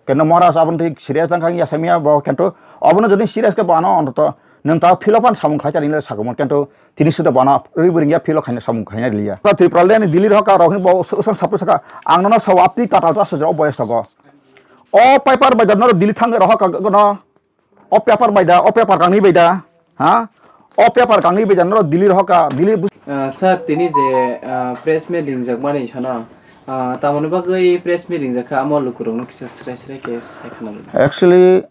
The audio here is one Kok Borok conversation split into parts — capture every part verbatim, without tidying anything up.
Kento Maharaj aboni twi serious tang kha ya samya bo, kento obono jodi serious khe bo ano ontoto nwng ta philo phan samung khlai chani le sakomon, kento tini sida bo ano rwi bwrwi ya philo khaina samung khaina liya. Ta Tripura le ani Delhi rohor ka rok ni bo usang sapri saka ang nono sawapti katal ta sejak o boyes togo. O paper bai da noro Delhi thang rohor ka gono. O paper bai da, o paper kangni bai da, ha? O paper kangni bai da, noro Delhi rohor ka, Delhi bus- Ah, sir, tini je, ah, press meet ringjak mani sana, ah, tamoni bagwi press meet ringjak kha, amo lukurokno kisa srai srai khe sai khna rwdi. Actually,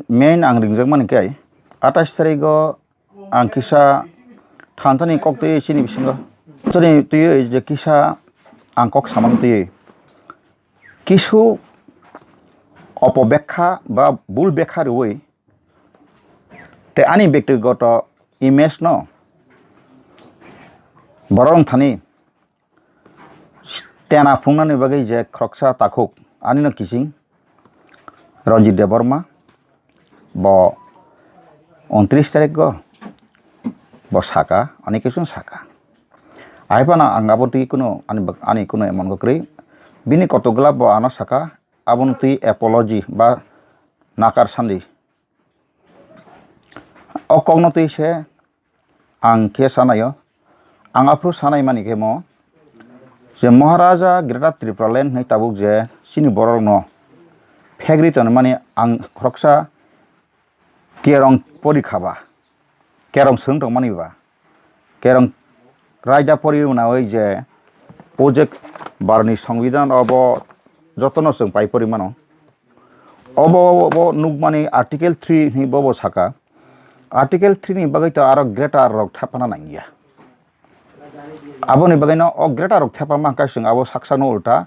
main ang ringjak mani khe, atais tarigo ang kisa thansa ni kok twi chini bisingo. Chini twi je kisa ang kok samang twi. Kisu opobekha ba bul bekha rwi, tei ani bektigoto image no borok wng thani tena phungnani bagwi je khoroksa takhuk ani no kiching Ranjit Debbarma bo untris tarikgo bo saka, ani kiching saka. Hai phano ang abo twi kuno ani bak-, ani kuno emon kwrwi. Bini kotokgwla bo ano saka, aboni twi apology ba nakar sandi. O kokno twi se ang khe sanaio. Ang aphuru sanai mani khe mo je Maharaja Greater Tripura Land hinwi tabuk je chini borokno phegri tonmani ang khoroksa kerong pori kha ba, kerong swng tongmani ba, kerong raida pori mwnai je o je Bharotni Songbidan obo jotono chwng pai pori mano. Obo, obo, obo nukmani Article three ni bobo saka. Article three ni bagwi to aro greater rok thepana nangya. Aboni bagwino o greater rok thepama hwnkhe chwng abo saksano ulta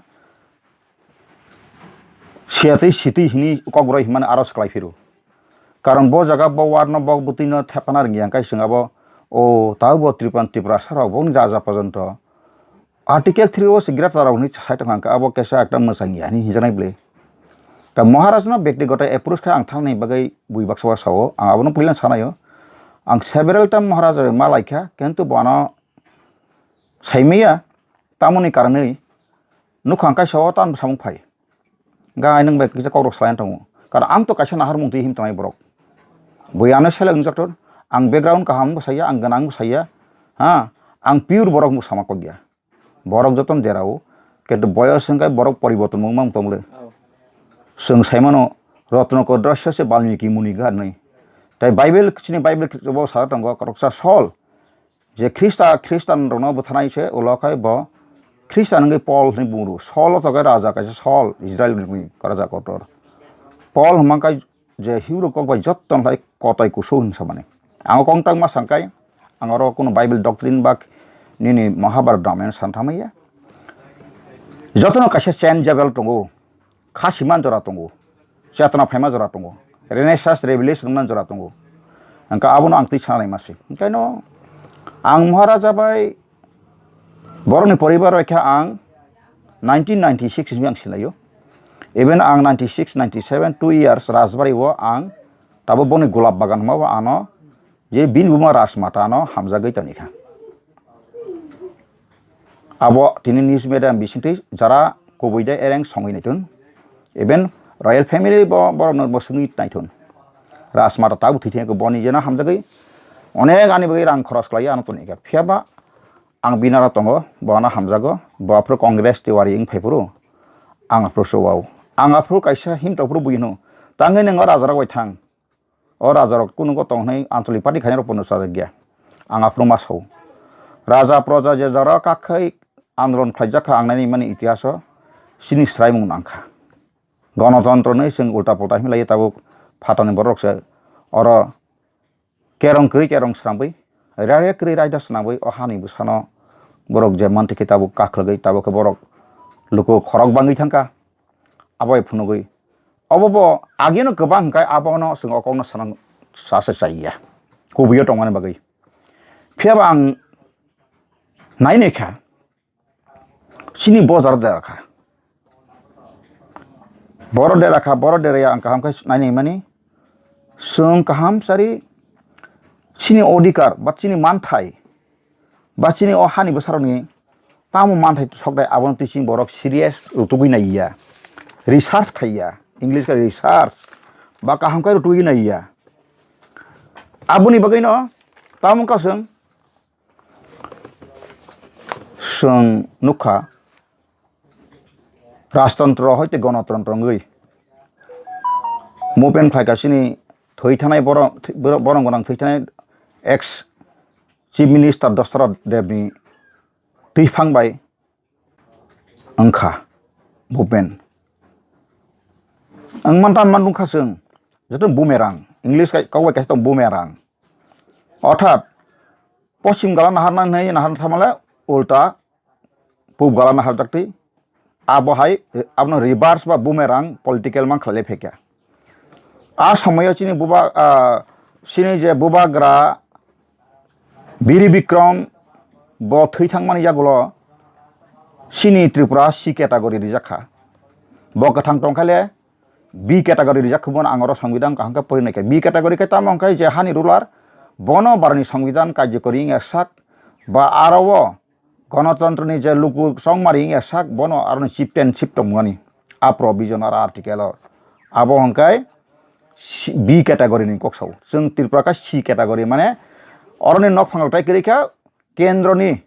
siyatwi sitwi hini kokborok hinmani aro swklai phiro. Karon bo jaga bo ward no bo bwtwi no thepana rwngya hwnkhe chwng abo o tabuk bo Tripura, Tiprasa rok boni raja porjonto Article three o se greater rok hinwi sai tongkha, hwnkhe abo kaisa ekta mwchangya hinwi hinjaknai bwle. Ta Maharaj no bektigoto approach khe ang thangnani bagwi bui baksa o sao, ang abono puila sanaio. Ang several time Maharaj bai ma laikha, kintu bo ano saimaya, tamoni karonwi nukha ang kaisa o tamo samung phai. Ga ai nwng bai kisa kokrok salai tongo. Karon ang to kaisa naharmung twi him tongnai borok. Bui ano seleng wngjak tor, ang background kaham bo saya, ang gwnang bo saya. Ha, ang pure borok bo sama kokya. Borok jotono derao, kintu boyos hwnkhe borok poriborton wngma tongmole. Chwng saimano, Rotnokor drosya se Balmiki Muni ghat nai. Tai Bible, chini Bible bo sa tongo, koroksa Saul. Je Khrista, Khristanrokno butharnai se, ulo khai bo Khristan wngwi Paul hwnwi bumo rwo. Saul o tokai raja kaisa Saul, Israel ni raja kotor. Paul hwnma khai je Hibru kok bai jotto no hai kotai kusu hwn samani. Ang o kok tangma sangkai, ang oro kuno Bible doctrine ba nini Mahabharata Ramayana san thamaya. Jotono kaisa changeable tongo, kha siman jora tongo, chetona phaima jora tongo, Renaissance Revelation wngna jora tongo. Hwnkhe abono ang twi sanai masi. Hwnkhe no ang Maharaja bai borokni poribar bai khe ang nineteen ninety-six ni ang silaio. Even ang ninety-six, ninety-seven, two years Rajbari o ang tabuk boni golap bagan hwnma bo ano je bini buma Rajmata ano hamjagwi toni kha. Abo tini news media bisingtwi jara kubui de ereng songwi naitun. Even royal family bo borokno bo swngwi naitun. Rajmata tabuk thwi thangkhe boni jena hamjagwi onek ani bagwi rang khoros khlai ano toni kha. Phiya ba ang binaro tongo, bo ano hamjago, bo aphuru Congress tiwari wng phai phuru ang aphuru se wow. Ang aphuru kaisa himtok phuru bui hino, tangwi nwng o rajarok bai thang. O rajarok kunugo tong hwnwi Anchalik Party khainai rok pono chajak ya. Ang aphuru ma sao. Raja proja je jora kakhai andolon khlaijak kha ang nai mani itihaso chini swraimung nang kha. Gonotontro nwi chwng ulta pulta himlai tabuk phatani borok se oro kerong kwrwi kerong swnambwi, rare kwrwi raida swnambwi o hani bwsano borok je mantwi khe tabuk kakhlagwi tabuk khe borok luku khorok bangwi thangkha. Abo bai phunugwi obo bo agino kwbang hwnkhe abono chwng o kokno sanang sa se chai ya, kubuio tongmani bagwi. Phiya ba ang nai nai kha, chini bojar dera kha, boro dera kha, boro dera ya ang kaham khe nai nai mani. Chwng kaham sari chini odhikar ba chini manthai ba chini o hani bwsarokni tamo manthai sokdai, abono twi chini borok serious rutugwi nai ya, research khai ya. English khe research, ba kaham khe rwtwi nai ya. Aboni bagwino tamo wngkha chwng, chwng nukha, rajtantro hai tei gonotontro wngwi movement khlaikha chini thwi thanai borok, borok gwnang thwi thanai ex Chief Minister Dasarath Debni twiphang bai wngkha movement. Wngman tan man wngkha chwng, joto bumerang, English kai-, kok bai kaisa tong bumerang. Orthat, poschim gala naharna hinwi naharna thamale ulta pub gala naharjaktwi. Abo hai, abono reverse ba bumerang political man khlai phaikha. A somoyo chini buba, ah, chini je bubagra Biri Bikram bo thwi thangmani yagulo chini Tripura C category rijak kha. Bo kwthang tongkhaile B category rijak khumon ang oro songbidan kaham khe pori naikha. B category khe tamo hwnkhe je hani ruler bono baroni songbidan karjokori wngya sak ba aro o gonotontro ni je luku chongmari wngya sak bono aroni chieftainship tongmani a provision aro article o. Abo hwnkhe C-, B category ni kok sao. Chwng Tripura khe C category mane oroni nokphang rok tai kwrwi kha kendroni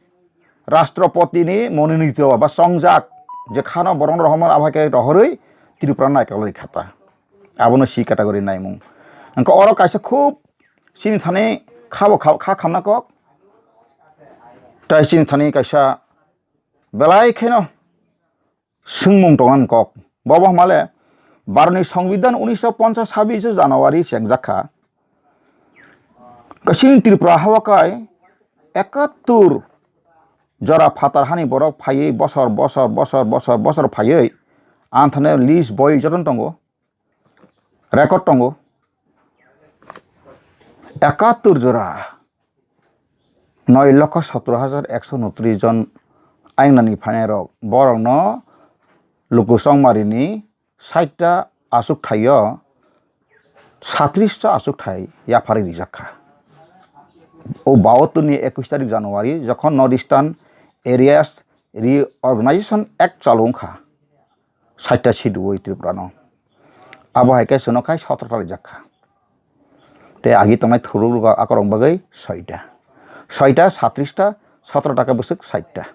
Rashtrapati ni mononito ba chongjak je khano borokno rohormani abo hai khe rohorwi Tripura naikolwi khata. Abono C category naimung. Hwnkhe oro kaisa khub chini thani khabo kha, kha khamna kok. Tai chini thani kaisa belai kheno swngmung tongna kok. Bobo hwnmale Bharotni Songbidan unisho ponchas sabbish January chengjak kha. Chini Tripura hao kai ekattur jora phatar hani borok phaiwi bosor, bosor, bosor, bosor, bosor phaiwi anthane list boi jotono tongo, record tongo. Ekattur jora noi lokho sotro hajar ekso unotris jon aingnani phainairok, borokno luku chongmarini sait ta achukthai-o satris ta achukthai yapharwi rijak kha. O bahattur ni ekush tarik January jokhon North Eastern Areas Reorganization Act chalu wngkha, sait ta siduwi Tripura no. Abo hai khe chwngno khai sotro ta rijak kha. Tei agi tongnai thuruk rok akorok bagwi soita. Soita, satris ta, sotro ta khe bwswk sait ta.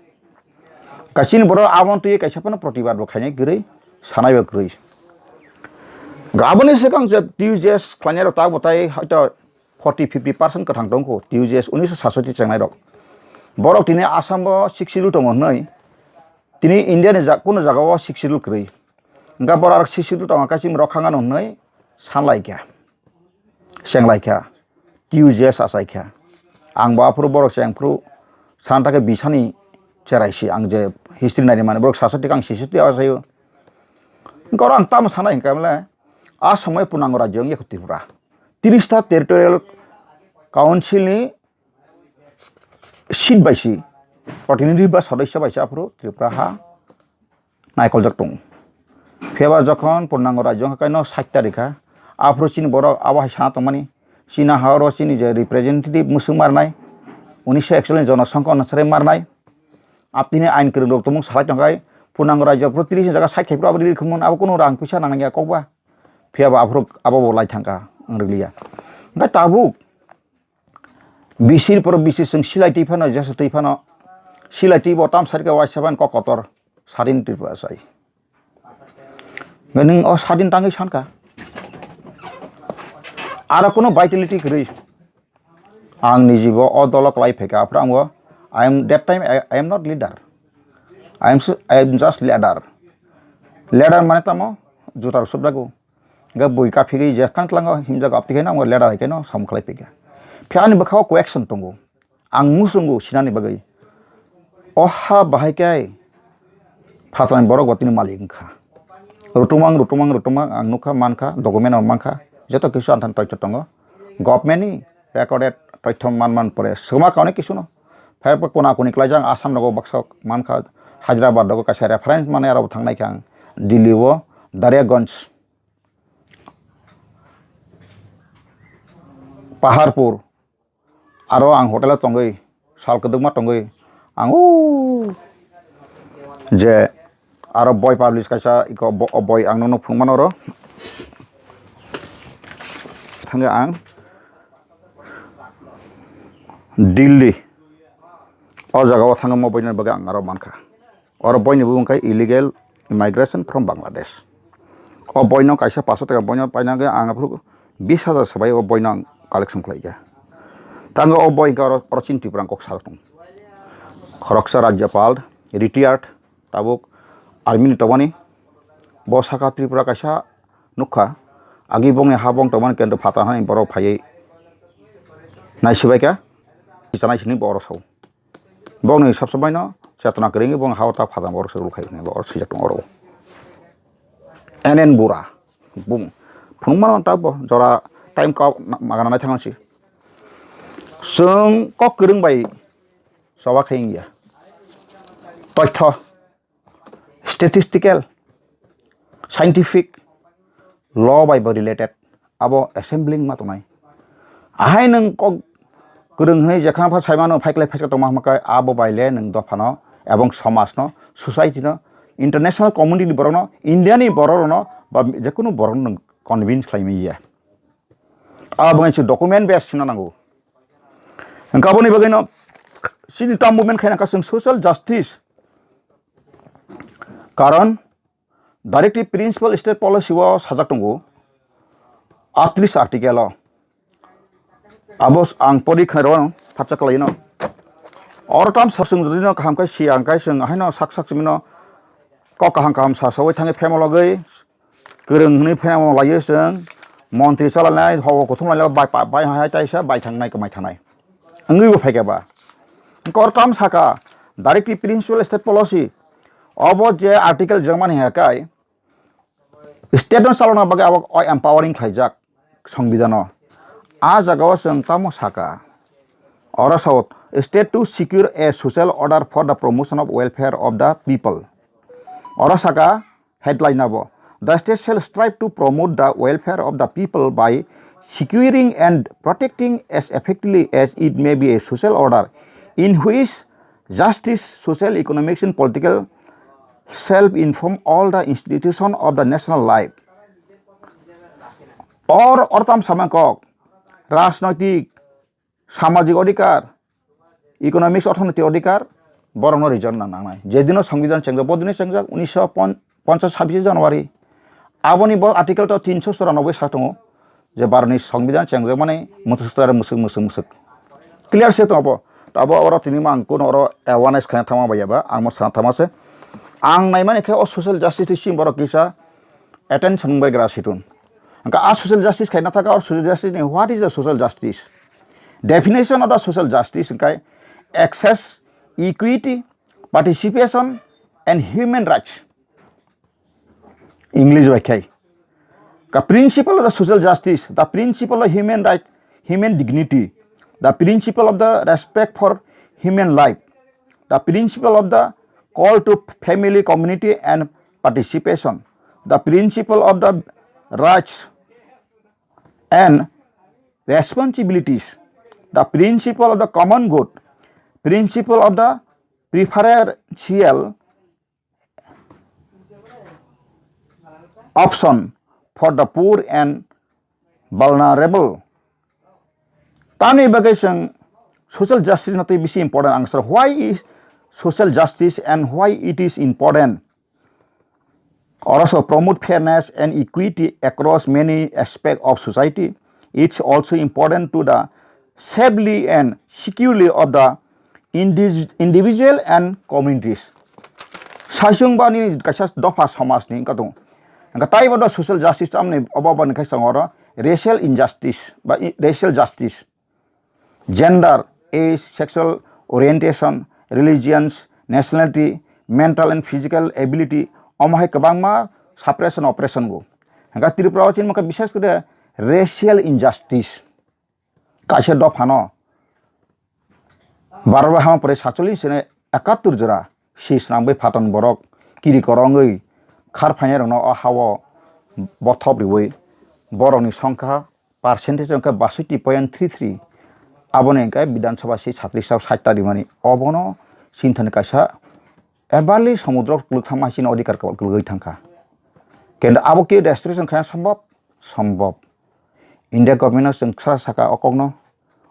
Kaisini borok abono twiwi kaisa phano protibad bo khainai kwrwi, sanai bo kwrwi. Aboni swkang je T U J S khlainai rok tabuk tai hoito forty fifty percent kwthang tongkho T U J S unisho satsoti chengnai rok. Borok tini Assam o sixth schedule tongo hwnwi, tini India ni ja-, kunu jaga o sixth schedule kwrwi. Hwnkhe borok aro sixth schedule tongo kaichim rok khangano hwnwi sanlaikha. Chenglaikha, T U J S achaikha. Ang bo aphuru borok chengphuru sana ta khe bisani cherai si ang je history naini mani borok sasoti kang sisoti achaio. Hwnkhe oro ang tamo sanai hwnkhe mle a somoy punango rajyo wngya kho Tripura. Tris ta territorial council ni seat bai si, protinidhi ba sodosyo bai si aphuru Tripura ha naikoljak tongo. Phiya ba jokhon purnango rajyo wngkha kaino sait ta rikha, aphuru chini borok abo hai sana tongmani, chini ha oro chini je representative mwswk marnai, unisho ekchollish ni jonosongkho onusare marnai, aptini ain kwrwng rok tongmung salai tongkhai, purnango rajyo aphuru tris ni jaga sait khai phuru abo riri khumung abo kunu rang puisa nangya kokba, phiya ba aphuru abo bo lai thangkha wng rwliya. Hwnkhe tabuk bisir poro bisir chwng silai twi phano, jesa twi phano, silai twi bo tam sari khe waisa phano kok kotor sadin Tripura sai. Nwng o sadin tangwi sankha. Aro kunu vitality kwrwi. Ang nijibo o dolo kwlai phaikha, aphuru ang bo, I am that time, I, I am not leader. I am s-, I am just leader. Leader mane tamo jutar subdago. Hwnkhe bui kaphigwi je kang tlango himjago, aptwi khe no ledar hai khe no samung khlai phikha. Phiya ani bwkha o question tongo, ang muchungo sinani bagwi. O ha bahai khe phatarni borok bo tini malik wngkha. Rutumang, rutumang, rutumang ang nukha, mankha, document o mankha, joto kisu anthani toitho tongo. Government ni recorded toitho man man pore swma kauni kisu no. Phiya kona koni klaijak Assam rogo baksa mankha, Hyderabad rogo kaisa reference mane aro bo thangnai kha ang Delhi o Dariaganj. Paharpur, aro ang hotel o tongwi, sal kwdwkma tongwi, ang o je aro boi publish kaisa iko bo-, boi ang nono phunukmano oro. Thangwi ang Delhi, o jagao thangwi mo boino bagwi ang aro mankha. Oro boino bo wngkha illegal immigration from Bangladesh. O boino kaisa paso taka boino painagwi ang aphuru bis hajar se bai o boino ang collection khlaikha. Tangwi o boi hwnkhe oro, oro chini Tripura ang kok salok tongo. Khoroksa Rajyapal, retired, tabuk army ni tongmani. Bo saka Tripura kaisa nukha, agi bongni ha bong tongmani kendro phatar hani borok phaiwi naisibaikha, chanai sini bo oro sao. Bongni sabsamaino chetona kwrwngwi bong ha o ta phatar borok se rwkhaio hinwi bo oro swijak tongo oro. N N Bura, bum, phunukmano ta bo jora time kok magana nai thangsi. Chwng kok kwrwng bai choba khai wngya. Toitho, statistical, scientific, law bai bo related, abo assembling ma tongnai. Ahai nwng kok kwrwng hwnwi jekhano pha saimano phaiklai phaikha tongma hwnba khe abo bai le nwng dophano ebong somajno, society no, international community ni borokno, India ni borok rokno ba jekunu borokno nwng convince khlai manya. Abo wngkha document base hwnna nango. Hwnkhe aboni bagwino chini term movement khaina kha chwng social justice. Karon directive principle state policy o sajak tongo, atris article o. Abo ang pori khna rw phatsa kalaino. Oro tam sa chwng jodi no kaham khe si ang khe chwng haino sak sak chwngno kok kaham kaham sa sawi thangwi phaima logwi kwrwng hwnwi phaima laiyo chwng montri chalanai hogo kuthum lainai bai pa-, bai hai taisa bai thangnai kwmai thangnai. Wngwi bo phaikha ba. Hwnkhe oro tam saka directive principle state policy. Obo je article jengmani hai kai state no chalokna bagwi abo o empowering khlaijak songbidano. A jagao chwng tamo saka. Oro sao state to secure a social order for the promotion of welfare of the people. Oro saka headline abo, "The state shall strive to promote the welfare of the people by securing and protecting as effectively as it may be a social order in which justice, social, economics and political self inform all the institution of the national life." Or ortam samang kok, rajnoitik, samajik odhikar, economics, orthonoitik odhikar, borokno rijak na nangnai. Je dino songbidhan chengjak, bo dino chengjak, unisho ponchas sabbish January. Aboni bo article to tinsho chouranoboi sak tongo, je Bharatni songbidhan chengjakmani mwthwk swkang mwswk, mwswk, mwswk. Clear se tongo bo. Tabo oro tini mang kuno oro awareness khaina thangma bai ba, ang mo sana thangma se. Ang naimani khe o social justice ni simi borok kisa attention bai gra situn. Hwnkhe a social justice khaina thaka, o social justice ni, what is the social justice? Definition of the social justice hwnkhe access, equity, participation and human rights. English bai khai. The principle of the social justice, the principle of human right, human dignity, the principle of the respect for human life, the principle of the call to family, community and participation, the principle of the rights and responsibilities, the principle of the common good, principle of the preferential option for the poor and vulnerable. Tamni bagwi chwng social justice no tei bisi important ang sir. Why is social justice and why it is important? Oro so promote fairness and equity across many aspects of society. It's also important to the safely and securely of the indi-, individual and communities. Saisung ba nini kaisa dopha somaj ni wngkha tongo. Hwnkhe taibo do social justice tamni obo bani khe chwng oro racial injustice ba i-, racial justice, gender, age, sexual orientation, religions, nationality, mental and physical ability, omo hai kwbangma suppression, oppression go. Hwnkhe Tripura o chini mokhe bishes kore racial injustice. Kaisa dophano baro bai hama pore satchollish sene ekattor jora si swnam bai phaton borok kiri korongwi khar phainai rokno o hao bothop riwi borokni songkha percentage wngkha basotti point three three. Aboni hwnkhe Bidhan Sabha si satris sao sait ta rimani. Obono sinthani kaisa ebarli somudro kwlwk thangma hai chini odhikar kwlwgwi thangkha. Kintu abo khe restoration khaina sombhob? Sombhob. India government no chwng sara saka o kokno.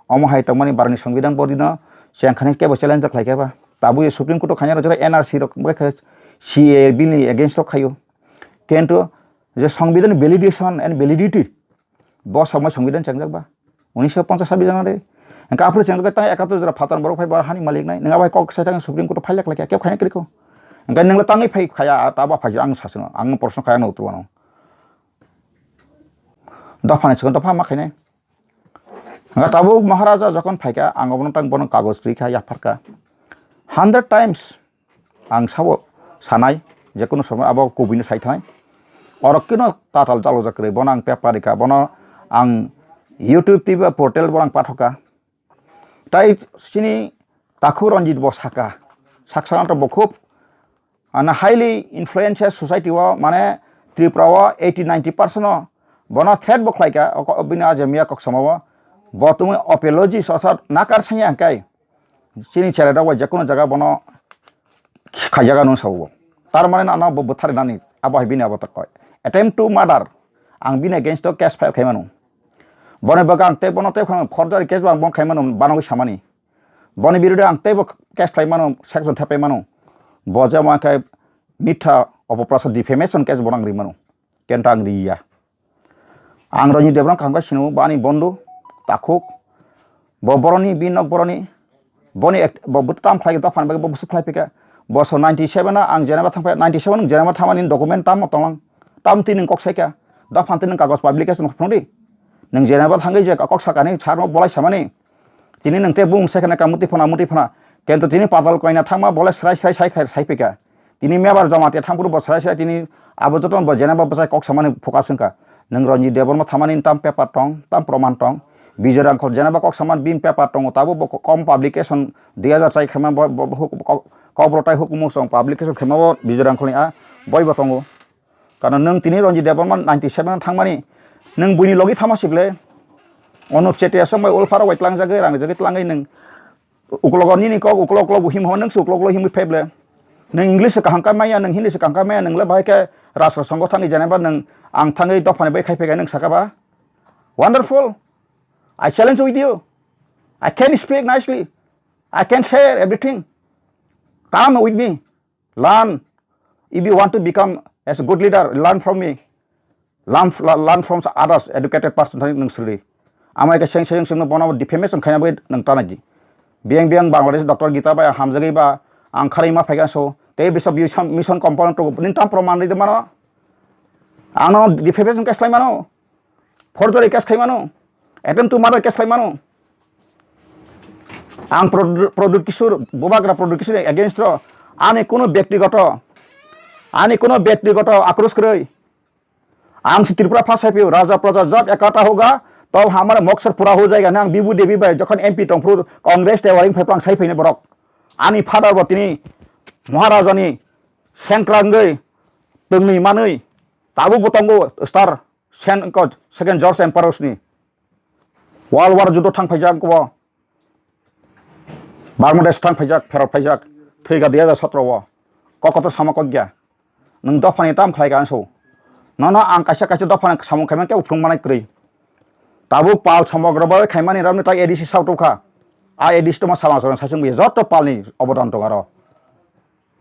Omo hai tongmani barani songbidan body no chengkhani kebo challenge khlai khe ba. Tabuk Supreme Court o khaina rok jora N R C rok bai khe C A A bill ni against o khaio. Kintu je songbidan ni validation and validity, bo somoi songbidan chengjak ba? Unisho ponchas sabi jana de. Engka aphuru chengjak tang ekatur jora phatar borok phai bar hani malik nai. Nang abai kok sai tang Supreme Court o phai lek lek kebo khaina kriko. Engka nang le tangwi phai khaya ta ba phai ang sasino. Ang proshno khaya no utro ano. Dopha ni chikon dopha ma khainai. Nga tabuk Maharaja jokhon phaikha, ang obono tang bono kagoj twi kha, yapharkha. Hundred times ang sabo sanai, je kono somoy abo kubui no sai thanai. Orok kino tatal jalojak kwrwi, bono ang paper rikha, bono ang YouTube twi ba portal bono ang pathokha. Tai chini takhuk Ranjit bo saka, saksa to bo khub, ano highly influential society o, mane Tripura o eighty ninety percent o bono threat bo khlaikha, o ko-, bini ajamiya kok samao bo tongwi apologist orthat nakar sanya hwnkhe chini chera rok bai jekono jaga bono khaijak ano sao. Tar mane ano bo bwthar nani abo hai bini abo tokoi. Attempt to murder, ang bini against o case file khaimano. Boni bagwi ang tei bono tei phano forgery case bo ang bono khaimano, banogwi samani. Boni birude ang teibo case khlai mano, section thepai mano. Bo jemon khe mitha opoprasad, defamation case bo nang ri mano. Kenta ang ri ya. Ang Ranjit Debbarma kaham khe sino, bo ani bondhu, takhuk. Bo boroni, bini nok boroni. Boni ek-, bo, bo tam khlai dopha ni bagwi bo bwswk khlai phika. Bo so ninety seven a ang Geneva thang phai, ninety seven nwng Geneva thangmani document tamo tonglang. Tam twi nwng kok sai kha. Dopha twi nwng kagoj publication phunukdi. Nwng Geneva thangwi je kok sakani, sarno bolai samani. Tini nwng tei bung sai kheno ka muti phana, muti phana. Kento tini patal koina thangma bole srai srai sai khai, sai phika. Tini mebar joma te thangphuru bo srai srai tini abo jotono bo Geneva bwsai kok samani focus wngkha. Nwng Ranjit Debbarma thamani tam paper tong, tam proman tong. Bijoy Rangkhol Geneva kok samani bin paper tongo, tabo bo kom publication dui hajar chai khaima bo, bo, bo huk-, kok, kok bwrwtai hukumu song publication khaima bo Bijoy Rangkholni a boi bo tongo. Karon nwng tini Ranjit Debbarma ninety seven thangmani, nwng buini logi thama sible. Onup Chetia song bai ulpharo bai tlangjagwi, rangjagwi tlangwi nwng uklogo nini kok uklok uklok bo him hwn, nwng se uklok uklok himwi phaible. Nwng English se kaham kha maya, nwng Hindi se kaham kha maya, nwng le bahai khe Rashtra Sangha thangwi Geneva nwng ang thangwi dophani bai khai phaikai nwng saka ba? Wonderful. I challenge with you. I can speak nicely. I can share everything. Come with me. Learn. If you want to become as a good leader, learn from me. Learn, learn from others, educated person thani nwng srwi. Amai khe seng seng seng bono defamation khaina bagwi nwng tana di. Biyang biyang Bangladesh Doctor Gita bai hamjagwi ba ang kharwi ma phaikha so. Tei bisa mission, mission compound to nini tam proman ride mano. Ang no defamation case khlai mano. Forgery case khlai mano. Attempt to murder case khlai mano. Ang Produt, Produt Kishore, Bubagra Produt Kishore against ro ani kuno byaktigoto, ani kuno byaktigoto akros kwrwi. Ang si Tripura phasai pio, raja praja jab ekata hoga, tab hamare moksor pura ho jayega. Nang Bibu Devi bai jokhon M P tongphuru Congress te waring phai plang sai phaini borok. Ani father bo tini Maharajani sengkrangwi tongni manwi tabuk bo tongo star sen-, ko-, second George Emperor ni. World War judo thang phaijak bo. Bangladesh thang phaijak, pherok phaijak, thwi kha dui hajar sotro o. Kok kotor sama kok ya. Nwng dophani tam khlai ka so. Nono ang kaisa kaisa dophani samung khaimani kebo phung manai kwrwi. Tabuk pal somogrobo khaimani ramni tai A D C South o kha. A A D C toma sama sama sasung bi joto palni obodan tong aro.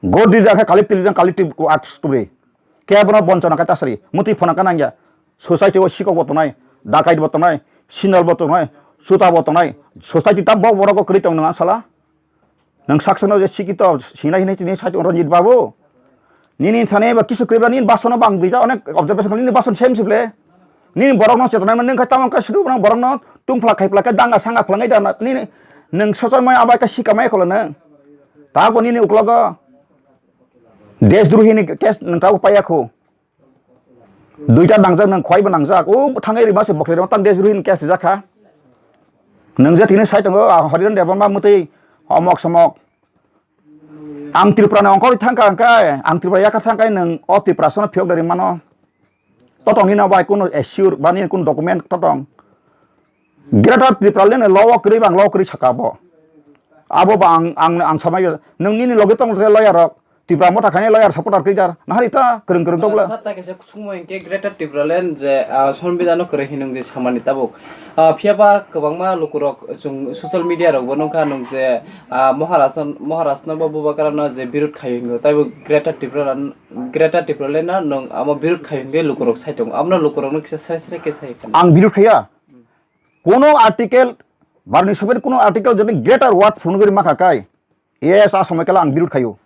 Godi jang khe collective jang collective ko art story. Khe bono bonchona khe tasari. Muti phona kanang ya. Society o sikok bo tongnai, dakait bo tongnai, sinal bo tongnai, suta bo tongnai. Society tam bo borok kwrwi tong nang sala. Nang saksa no je sikito sinai hinai tini site Ranjit Babu. Nini sane ba kisu kwrwi ba nini basono bang duita onek observation nini bason same sible. Nini borok no chetona man nang kha tamang kha sudu borok no tungphla khai phla khe danga sanga phlangai da nini nang sochar mai abai kha sikamai kholo nang. Tago nini uklogo desdrohi ni case nang tago paya kho. Duita nangjak nang khwai bo nangjak. O thangai rima se bokle rima tang desdrohi ni case jakha. Nang je tini sai tongo Hariran Debbarma mutui omok somok. Ang Tripura ni ongkhorwi thangkha hwnkhe, ang Tripura yakhar thangkha nang o Tripura sono phiyok dari mano. Totong nini bai kunu assure ba nini kunu document totong. Greater Tripura le law o kwrwi bang law kwrwi saka bo. Abo ba ang, ang, ang samai nang nini logi tong lawyer rok. Tipra Motha khainai lawyer supporter khe jar. Nahar ita kwrwng kwrwng tokla. Sir, ta kaisa kusukma hinkhe Greater Tipraland je, ah, Songbidhano kwrwi hinwi samani tabuk. Ah, phiyaba kwbangma lukurok chwng social media rokbo nukha nung je, ah, Maharaj, Maharajno bo Bubagrano je birod khaio hingo. Taibo Greater Tipraland, Greater Tipraland no nung amo birod khaio hinkhe lukurok sai tongo. Abono lukurokno kisa sere sere khe sai kha. Ang birod khaiya. Kono article, Bharoni Sobiyan kono article jodi greater word phunugwi maka kai. Yes, a somoi kala ang birod khaio.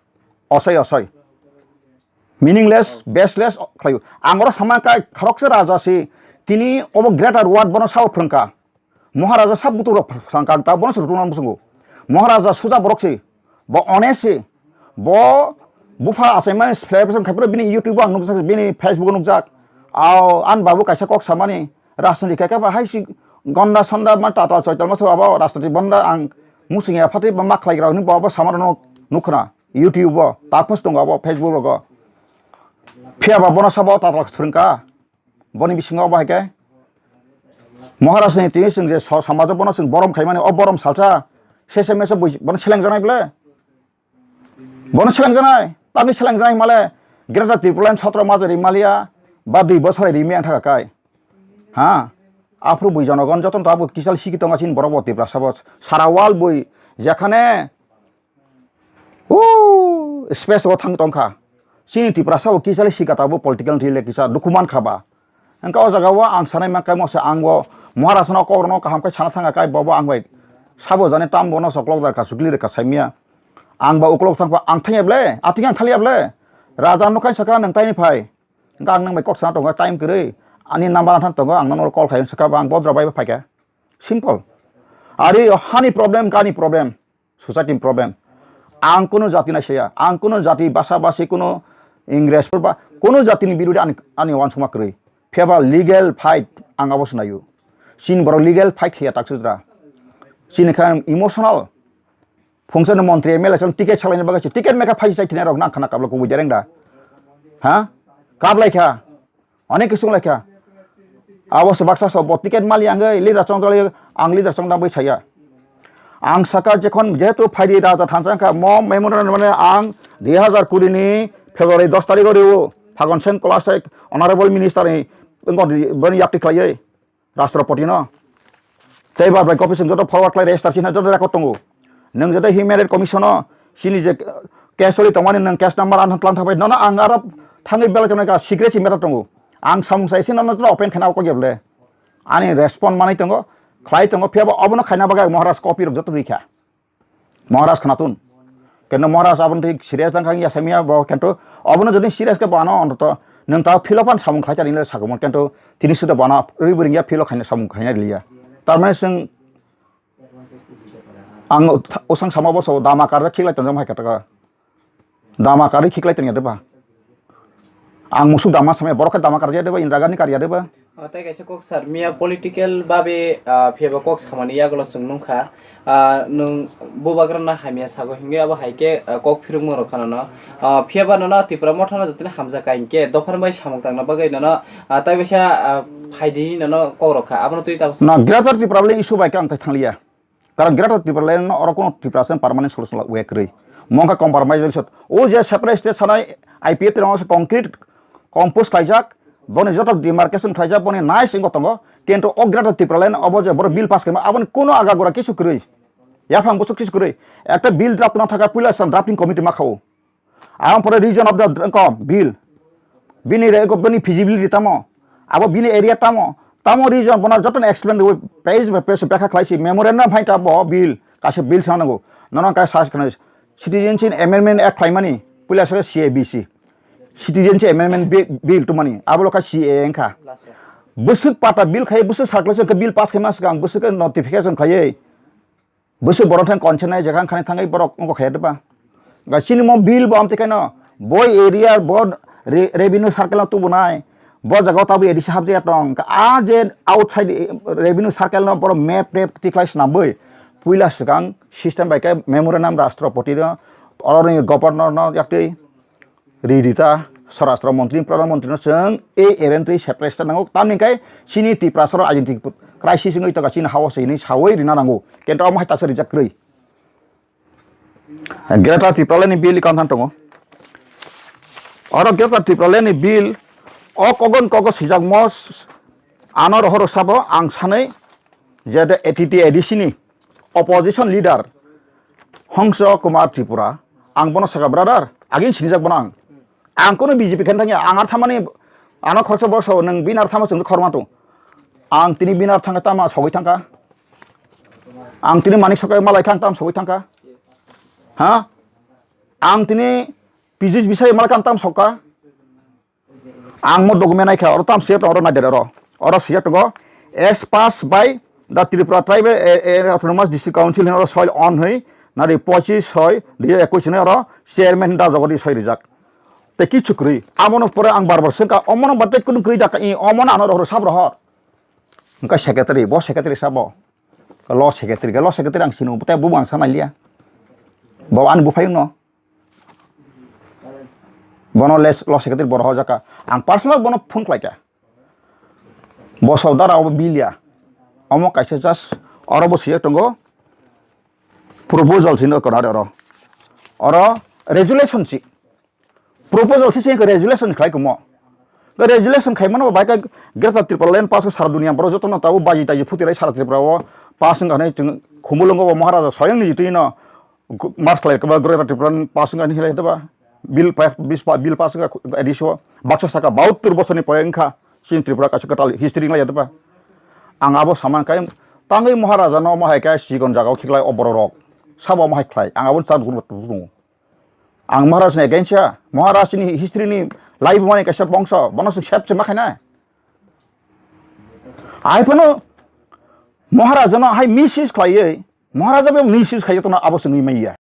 Osoi, osoi. Meaningless, baseless khlaio. Ang oro sama kai khoroksa raja si tini obo greater word bono sao phrwngkha. Maharaja sab butukrok phrwngkha ta bono se rwtwkna muchungo. Maharaja suja borok si. Bo honest si. Bo bupha achaimani celebration khai phuru bini YouTube o ang nukjak, bini Facebook o nukjak. Ao, ani babu kaisa kok samani, rajniti khe khe ba hai si gonda sonda ma tata choital ma so abo rajniti bonda ang muchung ya phatwi ba ma khlai rok ni bo abo sama rok nukhna YouTube o ta post tongo abo Facebook rogo. Phiya ba bono sabo tata thwrwngkha. Boni bisingo abo hai khe Maharaj ni tini chwng je so-, samajo bono chwng borom khaimani o borom salsa sese mese bui-, bono seleng janai ble. Bono selengjaknai, tangwi selengjaknai himale Greater Tipraland sotro majo ri maliya, ba dui bosor ri miyang thaka kai. Ha? Aphuru bui jonogon jotono tabuk kisal siki tonga chini borok bo Tiprasa bo. Sara world bui jekhane, uh, space o thang tongkha. Chini Tiprasa bo kisal sika tabuk political rele kisa dukhu mankha ba. Hwnkhe o jaga o ang sanai mankha mose ang bo Maharaj no kok rok no kaham khe sana thanga kai bo bo ang bai sabo jani tam bono soklok da ka sukli rwkha saimya. Ang ba ukolok thangkha ang thangya ble, ating ang thaliya ble. Raja no kai saka nang taini phai. Hwnkhe ang nang bai kok sana tongo time kwrwi. Ani number ang thang tongo ang nono call khai saka ba ang bodro bai phaikha. Simple. Ari hani problem kani problem. Society ni problem. Ang kunu jati naisaya, ang kunu jati basa basi kunu Ingres ba kunu jati ni birodi ani, ani wansukma kwrwi. Phiya ba legal fight ang abo swnaio. Chini borok legal fight khiya taksujra. Chini kha emotional. Phungsa ni montri M L A chwng ticket salaini bagwi se ticket mekha phaisi chai thina rok nang khana kabla kubui dereng da. Ha? Kablai kha. Onek kisu wng laikha. Abo se baksa so bo ticket mali ang leader chong dali ang leader chong dam bai saya. Ang saka jekhon jehetu phaidi raja thansa kha mo memorandum mane ang dui hazar kuri ni February dos tarikh o riu Phagon Seng Kolasek honorable minister ni boni yakti khlaiwi Rashtrapati no. Tei ba bai copy chwng joto forward khlai register chini joto record tongo. Nwng joto human right commission o chini je case choli tongmani nwng case number ano tlang thabai nono ang aro thangwi belai tongo ka secret si matter tongo. Ang samung sai sino no open khana ko geble. Ani respond manai tongo, khlai tongo, phiya bo obono khaina bagwi Maharaj copy rok joto rikha. Maharaj khwnathun. Keno Maharaj aboni twi serious tangkha ya samya bo kento obono jodi serious khe bano ontoto nwng ta philo phan samung khlai chani le sakomon kento tini suda bana rwi bwrwng ya philo khaina samung khaina liya. Tarmane chwng ang usang sama bo so dama karja khiklai tonjam hai kataka. Dama karwi khiklai tongya deba. Ang musuk dama samya borok khe dama karya deba, Indira Gandhi karya deba. O, tei kaisa kok sir, miya political babe, ah, phiyaba kok samani yagulo chwng nungkha. Ah, nwng bubagrano hamya sago hingwi abo hai khe, ah, kok phirukmung rok khana no. Ah, phiyaba nono Tipra Motha no jotoni hamjakha hinkhe dophani bai samung tangna bagwi nono, ah, tai baisa, ah, phaidi nono kok rok kha. Abono twi tabasa. Na Greater Tipra le issue bai khe ang tai thangliya. Karon Greater Tipraland no oro kono Tiprasa permanent solution la wek rwi. Mongkha compromise wek sot. O je separate state sanai I P F T rong se concrete compose khlaijak, boni joto demarcation khlaijak, boni nice wngbo tongo. Kintu o Greater Tipraland obo je boro bill pass khaima, aboni kono agagura kisu kwrwi. Yaphang busuk kisu kwrwi. Ekta bill draft no thaka puila san drafting committee ma khao. Ang pore region of the ko bill. Bini re ko bini feasibility tamo. Abo bini area tamo. Tamo region bono joto no explain rwi page by page bekha khlai si memorandum phai ta bo bill. Kaisa bill sa nango. Nono kai sa khna Citizenship Amendment Act khlai mani. Puila sa C A B C. Citizenship Amendment Bi-, Bill to mani. Abo lo ka C A A wngkha. Busuk pata bill khai busuk circulation ka bill pass khai ma swkang busuk notification khai. Bwswk borok thang concern nai jekha wngkhani thangwi borok wngkha khe ba. Ga chini mo bill bo amtwi khaino bo area bo re-, revenue circle no tubunai bo jaga o tabwi A D C hapjak ya tong. A je outside revenue circle no borok map rep tikhlai swnambwi puila swkang system bai khe memorandum Rashtrapati no, oroni governor no yaktwi ri rita Swarashtra Montri, Pradhan Montri no chwng ei arrangement separate state nango. Tamni khe chini Tiprasa rok identity crisis wngwi tongkha, chini hao se hinwi sawi rina nango. Kintu omo hai taksa rijak kwrwi. Greater Tipraland ni bill kanthan tongo. Oro Greater Tipraland ni bill o kogon kogo swijak mo s-, ano rohoro sabo ang sanai je de A T T A D C ni opposition leader Hongso Kumar Tripura, ang bono saka brother, agin sinijak bono ang. Ang kono B J P khen thangya, ang ar thamani ano khoroksa borok sao nwng bini ar thama chwng khorma tong. Ang tini bini ar thangka tama sogwi thangka. Ang tini manik sokai malai khang tam sogwi thangka. Ha? Ang tini pijis bisai malai khang tam sokka. Ang mo document naikha, oro tam siyat oro naidere oro. Oro siyat tongo, as passed by the Tripura Tribal A-, A-, Autonomous District Council, oro soil on hoi, nari pochis soi, dui hajar ekush ni oro chairman da jogodi soi rijak. Te kichu kwrwi, amono pore ang bar bar sengka, omono batte kunu kwrwi dakka, i omono ano rohor sab rohor. Hwnkha secretary, bo secretary sabo. Law secretary, law secretary ang sinu, te bubo ang sanaliya. Bo ani buphayungno. Bono les-, law secretary borok hojaka. Ang personal bono phone khlaika. Bo sodara obo bilia. Omo kaisa just oro bo sijak tongo. Proposal sino kona oro. Oro resolution si. Proposal si sini resolution khlai kumo. Resolution khai mano bai ka Greater Tipraland pass sara dunia borok joto no tabo baji taji phuti rai sara Tripura o pass wngkha hinwi chwng khumulwngo bo Maharaja swayang ni jitwi no. Gu-, mars khlai khe ba Greater Tipraland pass wngkha hinwi khlai khe ba bill pa-, bis pa-, bill pass wngkha A D C o baksa saka bahattor bosorni pore wngkha chini Tripura kaisa kwtal history wnglaijak ba. Ang abo saman khe tangwi Maharaja no omo hai khe chikon jaga o khiklai o borok rok sabo omo hai khlai ang abo ta tongo. Ang Maharaj ni against ya, Maharaj ni history ni life mani kaisa bongso bono se sep se ma khainai. Ai phano Maharaja no hai misuse khlaiwi Maharaja bo misuse khlaiwi tongna abo chwngwi manya.